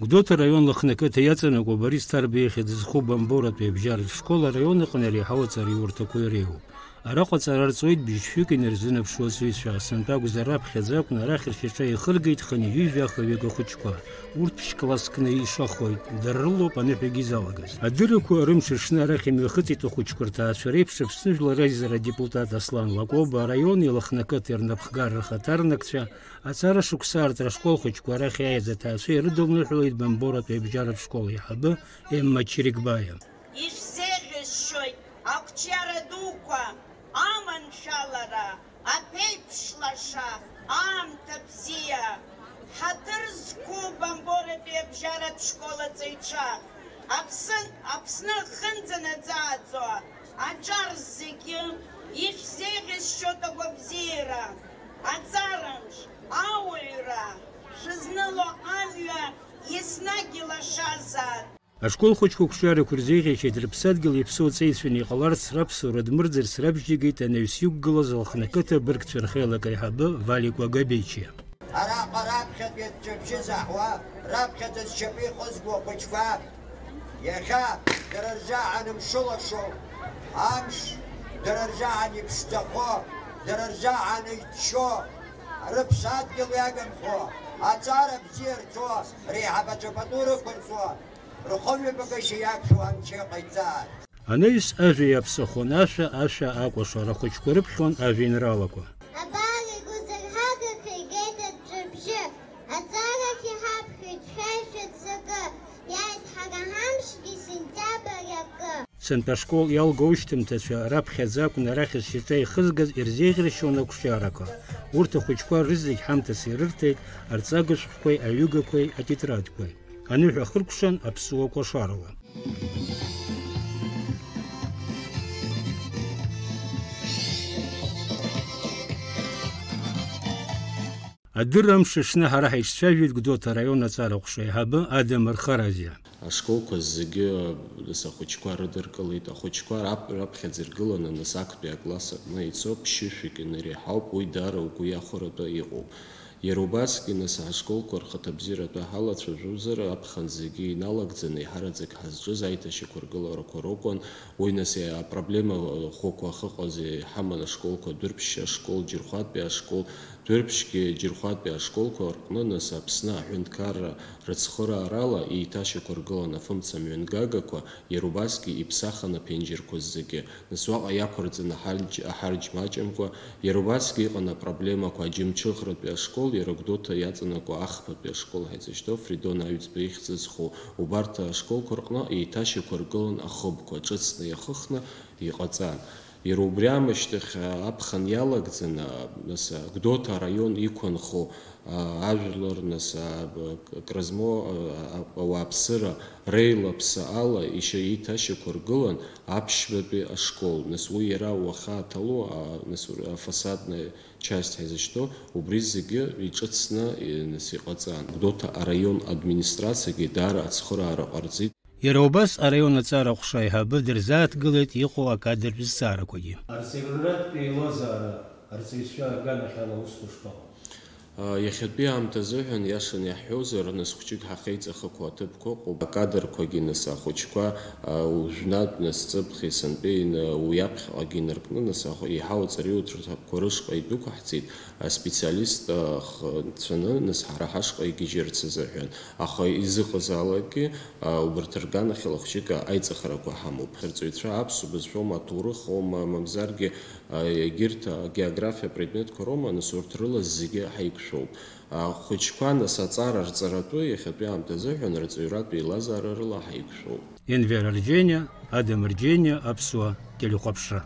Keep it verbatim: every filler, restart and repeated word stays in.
Гәдоуҭа араион Лыхны ақыҭа иаҵанакуа Борис Ҭарба ихьӡ зху Бамборатәи абжьаратә школ араион аҟны иреиҳау аҵараиурҭақәа иреиуоуп. Араҟа аҵара рҵоит бжьшәҩык инарзынаԥшуа аҵаҩцәа, сынтәа акәзар, раԥхьаӡа акәны арахь ршьаҿа еихыргеит хынҩажәи жәаха ҩык ахәыҷқәа. Урҭ ԥшь-класск наишахоит, дара рылоуп аныҳәагьы изалагаз. Адыррақәа рымш аҽны арахь имҩахыҵит ахәыҷқәа рҭаацәа реиԥш Аԥсны Жәлар Реизара адепутат Аслан Лакоба, араиони Лыхны ақыҭеи рнапхгара рхаҭарнакцәа, аҵара шықәса аартра ашкол хәыҷқәа арахь иааиз аҭаацәа ирыдылныҳәалеит Бамборатәи абжьаратә школ аиҳабы Емма Чирикбаиа. Ишәзеиӷьасшьоит ақәҿиара дуқәа, аманшәалара, аԥеиԥш лаша, аамҭа бзиа, ҳаҭыр зқәу Бамборатәи абжьаратә школ аҵаҩцәа, Аԥсны, Аԥсны ахынӡа наӡааӡо аҿар зегьы, ишәзеиӷьасшьоит агәабзиара, аҵарамш, ауаҩра, шәызныло амҩа еснагь илашазаап. Ашкол хәыҷқәа ақәҿиарақәа рзеиӷьасшьеит, рыԥсадгьыл иаԥсоу ҵеицәаны иҟаларц, раԥсуара дмырӡырц рабжьигеит анаҩс иқәгылаз Лыхны ақыҭа абыргцәа рхеилак аиҳабы Валикәа Габечиа. Араҟа раԥхьатәи аҵәҵәабжьы заҳуа, раԥхьаӡа зшьапы ихызго ахәыҷқәа, иахьа дара рзаҳаны мшылашо, амш дара рзаҳаны иԥшӡахо, дара рзаҳаны иччо, рыԥсадгьыл иагымхо, аҵара бзиа рҵо, реиҳабацәа пату рықәырҵо, рхымҩаԥгашьа иақәшәо анцәа иҟаиҵааит. Анаҩс ажәа иаԥсахуан ашәа, ашәа акәашара, ахәыҷқәа рыԥхьон ажәеинраалақәа. Абар игәазырҳагахьоу игеит аҵәҵәабжьы, аҵарахь иҳаԥхьоит шәа ишәыццакы, иааит ҳара ҳамшгьы сентиабр иакы. Сынтәа ашкол иалгоу шьҭымҭацәа раԥхьаӡа акәын арахь зшьаҿа ихызгаз ирзеиӷьаршьон ақәҿиарақәа. Урҭ ахәыҷқәа рызегь ҳамҭас ирырҭеит арҵага шәҟәқәеи аҩыгақәеи атетрадқәеи. Аныҳәа хыркәшан аԥсуа кәашарала. Адырра амш аҽны ҳара ҳаицәажәеит Гәдоуҭа араион аҵара ҟәша аиҳабы Адамыр Харазиа. Ашколқәа зегьы, нас, ахәыҷқәа рыдыркылеит, ахәыҷқәа рап-, раԥхьаӡа иргыланы, нас, актәи акласс аҟны ицо ԥшьышәҩык инареиҳауп, уи даара угәы иахәаратәы иҟоуп. Иара убасгьы, нас, ҳашколқәа рхаҭабзиаратәы ҳалацәажәозар, аԥхын зегьы иналагӡаны, еиҳараӡак ҳазҿыз аиҭашьақәыргыларақәа ракәын, уи, нас, апроблема ӷәӷәақәа ахьыҟаз иҳаман ашколқәа, Дәрыԥшь ашкол, Џьырхәатәи ашкол, Дәрыԥшьгьы Џьырхәатәи ашколқәа рҟны, нас, Аԥсны аҳәынҭқарра рыцхыраарала еиҭашьақәыргылан афымца мҩангагақәа, иара убасгьы иԥсахын аԥенџьырқәа зегьы, нас, уаҟа иақәырҵан аҳарџь-, аҳарџь маҷымкәа, иара убасгьы иҟан апроблемақәа Аџьымҽыхратәи ашкол, иара Гәдоуҭа иаҵанакуа Ахԥатәи ашкол ҳәа изышьҭоу Фридон Аҩӡба ихьӡ зху убарҭ ашколқәа рҟны еиҭашьақәыргылан ахыбқәа ҿыцны иахыхны иҟаҵан. Иара убри аамышьҭахь, а, аԥхын иалагӡаны, а, нас, а, Гәдоуҭа араион иқәынхо, а, ажәлар, нас, а, б-, к-, крызмоу, а, а, ауааԥсыра реилаԥса ала ишьа-, еиҭашьақәыргылан аԥшьбатәи ашкол. Нас уи иара уахаҭало, а, нас ур-, афасадная часть ҳәа изышьҭоу, убри зегьы иҿыцны, и-, нас иҟаҵан. Гәдоуҭа араион администрациагьы даара ацхыраара ҟарҵеит. Иара убас араион аҵара ҟәша аиҳабы дырзааҭгылеит иҟоу акадр зҵаарақәагьы. Арҵаҩратә еилазаара арҵаҩцәа аганахьала аусқәа шԥаҟоу? А, иахьатәи аамҭа азыҳәан, иашаны иаҳҳәозар, нас хәҷык ҳахеиҵахақәоу аҭыԥқәа ыҟоуп. Акадрқәагьы, нас, ахәыҷқәа, а, ужәнатә, нас, ҵыԥх, есынтәи ин-, уи аԥхьаҟагьы инаркны, нас, ахә-, еиҳау аҵараиурҭақәа рышҟа идәықәаҳҵеит, аспециалист, а, х-, нцәаны, нас, ҳара ҳашҟа игьежьырц азыҳәан. Аха изыҟазаалакгьы, а, убарҭ рганахьала хәҷык аиҵахарақәа ҳамоуп. Арҵаҩцәа аԥсуа бызшәоума, аҭоурыхоума, мамзаргьы, а, егьырҭ агеографиа апредметқәа роума, нас, урҭ рыла зегьы ҳаиқәшәоуп. Ахәыҷқәа, нас, аҵара рҵаратәы иахьатәи аамҭазыҳәан рҵаҩратә еилазаара рыла ҳаиқәшәоуп. Енвер Арџьениа, Адам Арџьениа, Аԥсуа телехәаԥшра.